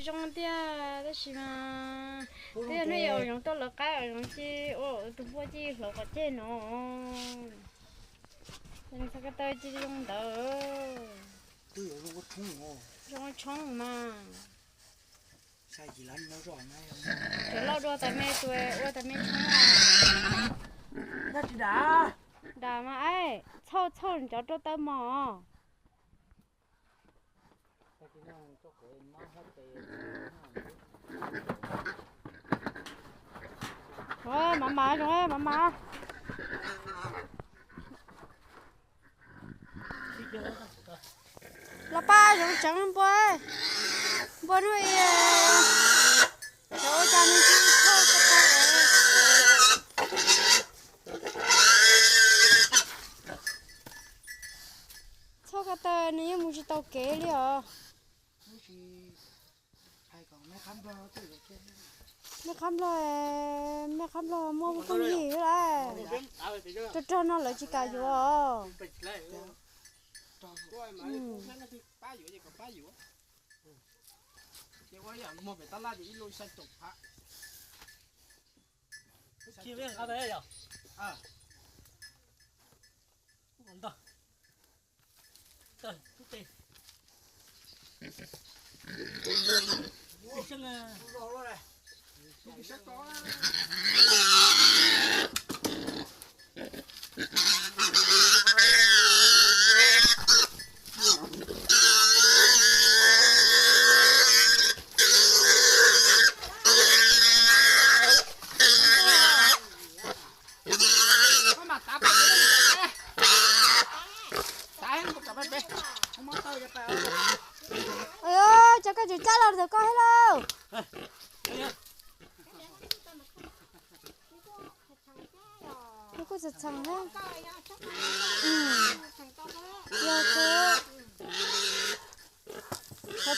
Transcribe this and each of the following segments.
Zoo tiag tab sis mas twb yog hnub yog ua zoov tuaj lawv qab ua zoov ces ua tus npua ces hlauv qhov ceg no. Txhob ko taw ces zoo ntawd. Zoo ua tshoob mas. Cov loj dua tas me tus ua tas me tshoob. Dam mas, txhauj txhauj cov rau taw mos. Mav mas zoo, mav mas. Los pab zoov tseev npua, npua hnub i, cov ua cas nws tsis txhauj ko taw. Txhauj ko taw nws yeej mus tsis tau kev li os. Mej qab nplog, mej qab nplog muaj phooj ywg lawm. Rog rog no lawv tsis kam yuav. Cov koj tsis cab los ntawm koj thiab lauj. Nws kuj txheem txheem thiab. Yog kuv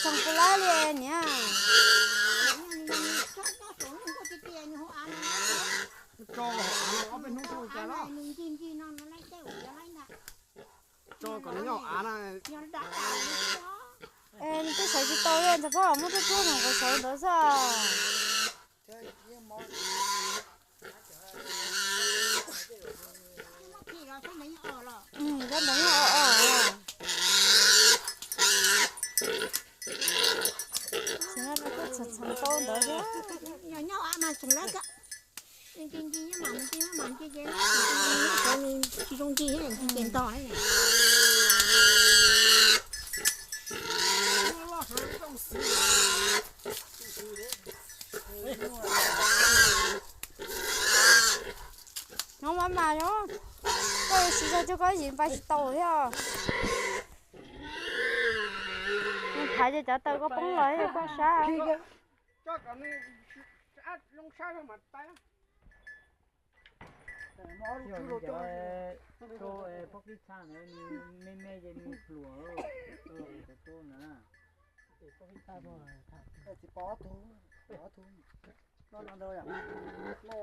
txheem txheem puas laib li niam. Nws twb sawv tsis tau li, ntxhais Phob los muab tub rub nws quav saud ntawd xwb. Cov ntawd yeej o o. Txheem txheem tau ntawd thiab. Nyob mas mas nyob, koj yuav siv zog coj koj yim npaj tsis tau thiab. Nws thaiv ces cov taw koj poob los koj sab. Pob kib txha ntawd me me ces nws pluam cov tub ntawd na. Tsis pom ob tug, ob tug no no ntawd yom, no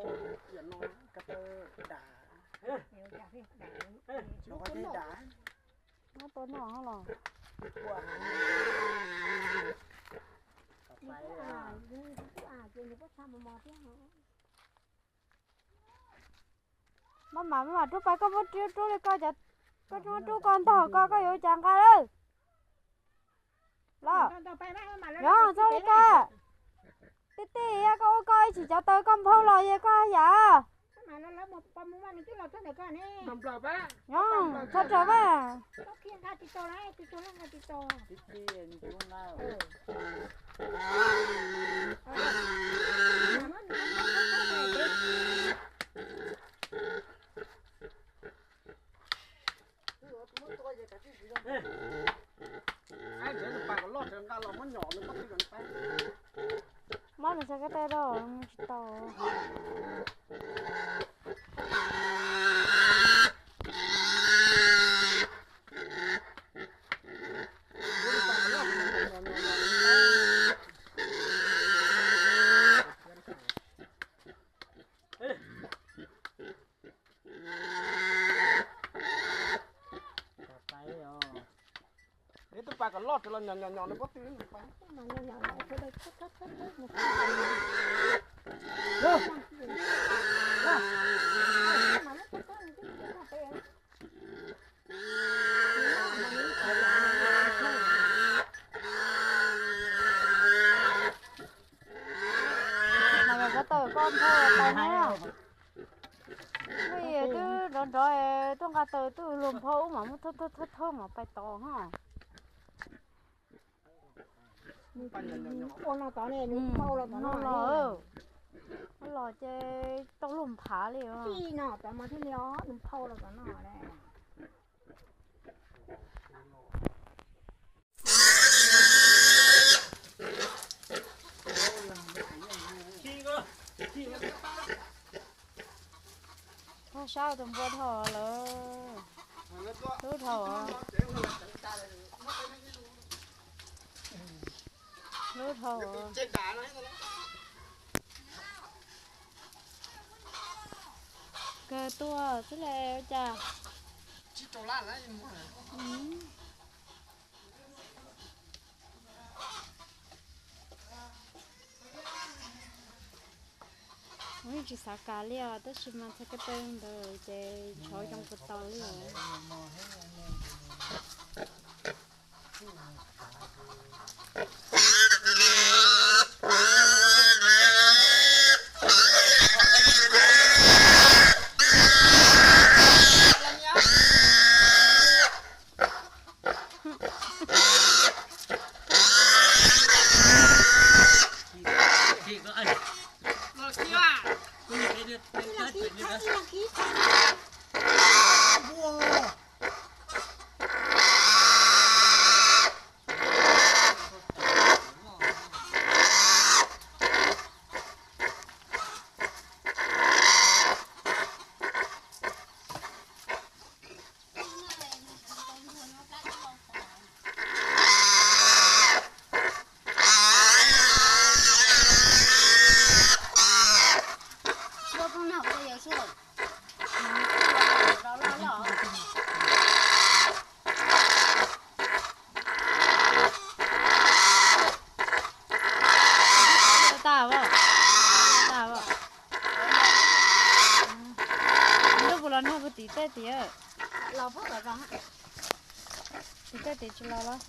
yom no ko taw dam, no ko taw dam, no tua no los. Maj mam maj mam rub pais, koj muab rub rub li koj, koj muab rub koj ntog koj, koj yuav ua cas nqa lawm. Los, yog txhob li koj. Tij tij, koj ua koj ib chim cov taw koj nphau los yog koj haj yam. Yog, txhob raws mas. Muab nws txhais ko taw rau, tsis tau. Tus pas kom Loj rau los nyom nyom nyom nws pob tw. Mas ko taw koj nphau tais na. Twb nrov nrov, tuaj nqa taws twb luag nphau ub mas muab thawb thawb thawb mas pais tod ho. Ua no tod ne, nws nphau los tod no los, los ces tau luag nphav li os. Txij no tod mas thiaj li os, nws nphau los tod no le. Thaj sab tus npua dhau lawm. Hlub dhau. Hlub dhau. Kawg tuaj xwb le ua cas. Kuv yeej tsis xav kam li os, tab sis mas txog ko taw ntawd ces tshov zoo puas tau li os. Ntuj puas los nag puas tim tej tim? Tim tej tim tsis los los?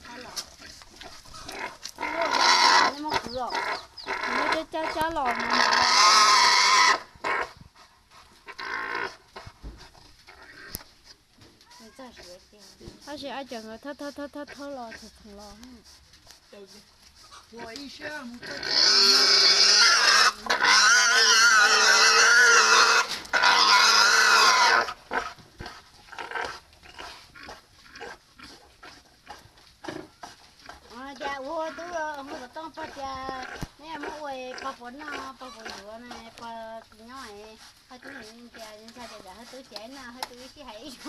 Muab cab cab los no. Tab sis ab cov nkawd thawb thawb thawb thawb los txog txog los. Cas ua tub hu xov tooj pog tias nej muab ua pog puas noj pog puas yuav na, pog tsis nyob, hawj tub tias ntshai tias hawj tub tsis noj hawj tub ib sij hais ib zaug.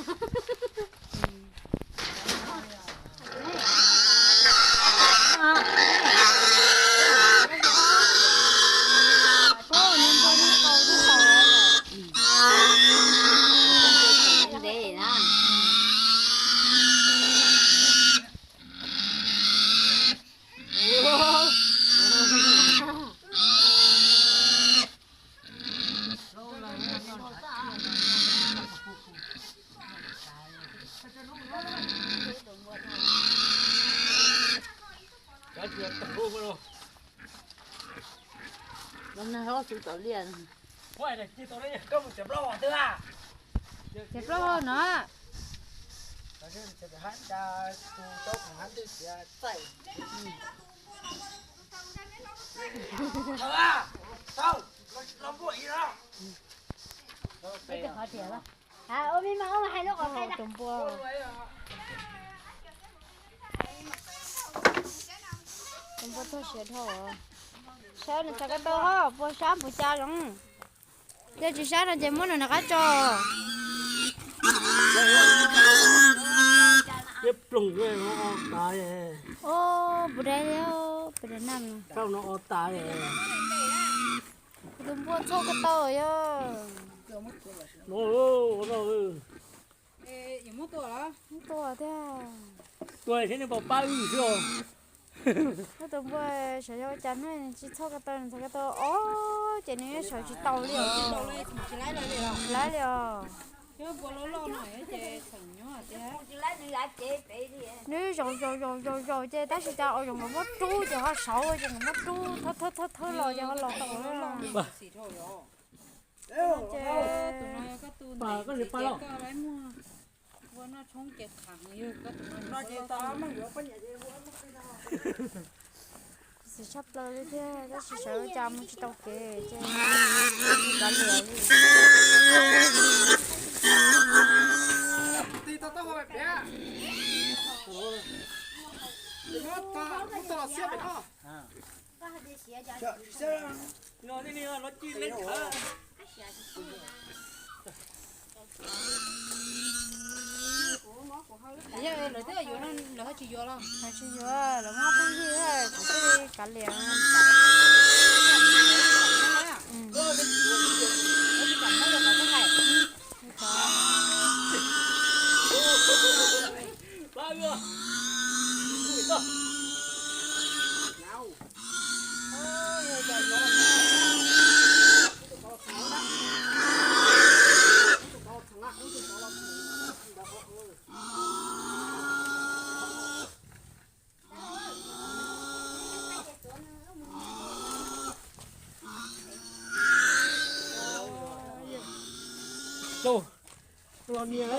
Los nag hlob xwb tau liaj. Txiav plaub hau no. Tus npua, tus npua txog siav dhau. Saib nws txhais ko taw ho puas sab puas cas zoo. Yog tsis sab no ces muab nws nram qab tso. Ploog o tas. Ub, puas dai, puas dai na. Rau no o tas. Tus npua txog ko taw yog. No, no. Muab tua thiab. Tuaj seb nws puas pab wb xwb os. Koj tus npua sawv yog ua cas no nws tsis txhob ko taw, nws txhob ko taw os, ces nws yeej sawv tsis tau li os. Lawv li os. Nws zaum zaum zaum zaum zaum ces tab sis cas ua zoo nkawd muab rub ces ho saud ces nkawd muab rub thawb thawb thawb los ces ho los tau. Ces txim tshaj plaws li thiab, tab sis sawv cas mus tsis tau kev ces kav liam li. Yog lawv twb yuav no lawv ho tsis yuav los? Lawv tsis yuav, lawv muab pheej yig, kuv thiaj li kav liam. Los nias.